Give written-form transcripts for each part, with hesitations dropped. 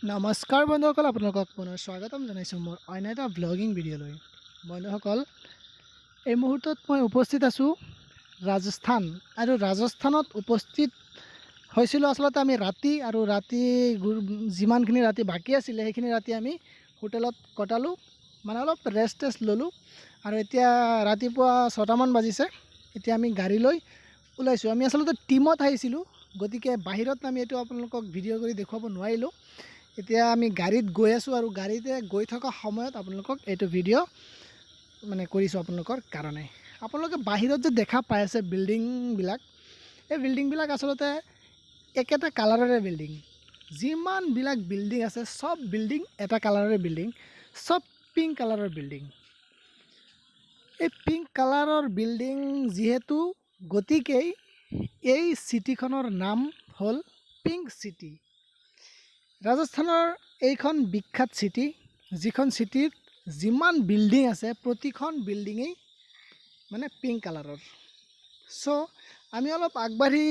নমস্কাৰ বন্ধুসকল, আপোনালোকক পুনৰ স্বাগতম জনাইছোঁ মোৰ অন্য এটা ভ্লগিং ভিডিঅ'লৈ। বন্ধুসকল, এই মুহূৰ্তত মই উপস্থিত আছোঁ ৰাজস্থান আৰু ৰাজস্থানত উপস্থিত হৈছিলোঁ আচলতে আমি ৰাতি আৰু ৰাতি যিমানখিনি ৰাতি বাকী আছিলে, সেইখিনি ৰাতি আমি হোটেলত কটালোঁ, মানে অলপ ৰেষ্ট টেষ্ট ল'লোঁ। আৰু এতিয়া ৰাতিপুৱা 6টামান বাজিছে। এতিয়া আমি গাড়ী লৈ ওলাইছোঁ। আমি আচলতে টীমত আহিছিলোঁ, গতিকে বাহিৰত নামি এইটো আপোনালোকক ভিডিঅ' কৰি দেখুৱাব নোৱাৰিলোঁ। এতিয়া আমি গাড়ীত গৈ আছোঁ আৰু গাড়ীতে গৈ থকা সময়ত আপোনালোকক এইটো ভিডিঅ' মানে কৰিছোঁ আপোনালোকৰ কাৰণে। আপোনালোকে বাহিৰত যে দেখা পাই আছে বিল্ডিংবিলাক, এই বিল্ডিংবিলাক আচলতে একেটা কালাৰৰে বিল্ডিং। যিমানবিলাক বিল্ডিং আছে, চব বিল্ডিং এটা কালাৰৰে বিল্ডিং, চব পিংক কালাৰৰ বিল্ডিং। এই পিংক কালাৰৰ বিল্ডিং যিহেতু, গতিকেই এই চিটিখনৰ নাম হ'ল পিংক চিটি। ৰাজস্থানৰ এইখন বিখ্যাত চিটি, যিখন চিটিত যিমান বিল্ডিং আছে, প্ৰতিখন বিল্ডিঙেই মানে পিংক কালাৰৰ। চ' আমি অলপ আগবাঢ়ি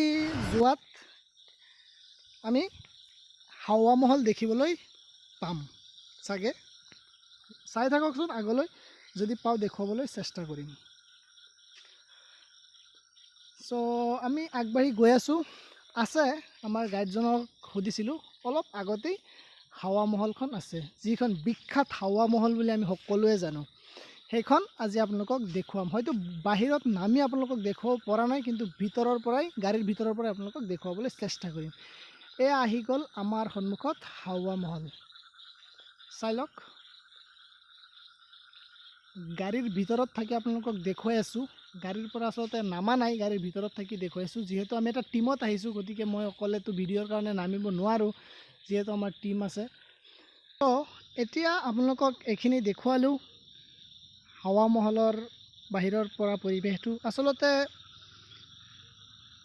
যোৱাত আমি হাৱা মহল দেখিবলৈ পাম চাগে। চাই থাককচোন আগলৈ, যদি পাওঁ দেখুৱাবলৈ চেষ্টা কৰিম। চ' আমি আগবাঢ়ি গৈ আছোঁ। আছে, আমাৰ গাইডজনক সুধিছিলোঁ অলপ আগতেই, হাৱা মহলখন আছে, যিখন বিখ্যাত হাৱা মহল বুলি আমি সকলোৱে জানো, সেইখন আজি আপোনালোকক দেখুৱাম। হয়তো বাহিৰত নামি আপোনালোকক দেখুৱাব পৰা নাই, কিন্তু ভিতৰৰ পৰাই, গাড়ীৰ ভিতৰৰ পৰাই আপোনালোকক দেখুৱাবলৈ চেষ্টা কৰিম। এয়া আহি গ'ল আমাৰ সন্মুখত হাৱা মহল। চাই লওক, গাড়ীৰ ভিতৰত থাকি আপোনালোকক দেখুৱাই আছোঁ। গাড়ীৰ পৰা আচলতে নামা নাই, গাড়ীৰ ভিতৰত থাকি দেখুৱাইছোঁ। যিহেতু আমি এটা টীমত আহিছোঁ, গতিকে মই অকলেতো ভিডিঅ'ৰ কাৰণে নামিব নোৱাৰোঁ, যিহেতু আমাৰ টীম আছে। তো এতিয়া আপোনালোকক এইখিনি দেখুৱালোঁ হাৱা মহলৰ বাহিৰৰ পৰা পৰিৱেশটো। আচলতে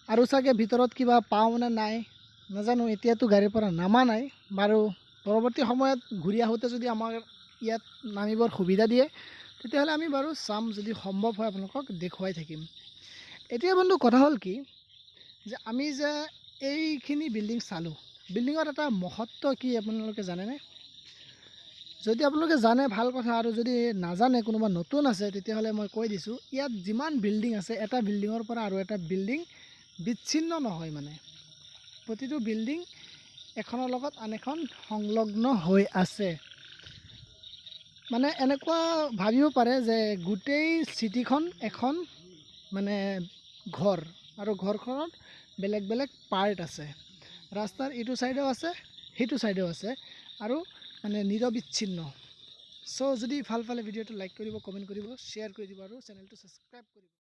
আৰু চাগে ভিতৰত কিবা পাওঁ নে নাই নাজানো, এতিয়াতো গাড়ীৰ পৰা নামা নাই। বাৰু, পৰৱৰ্তী সময়ত ঘূৰি আহোঁতে যদি আমাৰ ইয়াত নামিবৰ সুবিধা দিয়ে, তেতিয়াহ'লে আমি বাৰু চাম, যদি সম্ভৱ হয় আপোনালোকক দেখুৱাই থাকিম। এতিয়া বন্ধু, কথা হ'ল কি যে আমি যে এইখিনি বিল্ডিং চালোঁ, বিল্ডিঙৰ এটা মহত্ব কি আপোনালোকে জানেনে? যদি আপোনালোকে জানে, ভাল কথা। আৰু যদি নাজানে, কোনোবা নতুন আছে, তেতিয়াহ'লে মই কৈ দিছোঁ। ইয়াত যিমান বিল্ডিং আছে, এটা বিল্ডিঙৰ পৰা আৰু এটা বিল্ডিং বিচ্ছিন্ন নহয়, মানে প্ৰতিটো বিল্ডিং এখনৰ লগত আন এখন সংলগ্ন হৈ আছে। মানে এনেকুৱা ভাবিব পাৰে যে গোটেই চিটিখন এখন মানে ঘৰ আৰু ঘৰখনত বেলেগ বেলেগ পাৰ্ট আছে। ৰাস্তাৰ ইটো ছাইডেও আছে, সিটো ছাইডেও আছে আৰু মানে নিৰবিচ্ছিন্ন। চ' যদি ভাল পালে ভিডিঅ'টো লাইক কৰিব, কমেণ্ট কৰিব, শ্বেয়াৰ কৰি দিব আৰু চেনেলটো ছাবস্ক্ৰাইব কৰিব।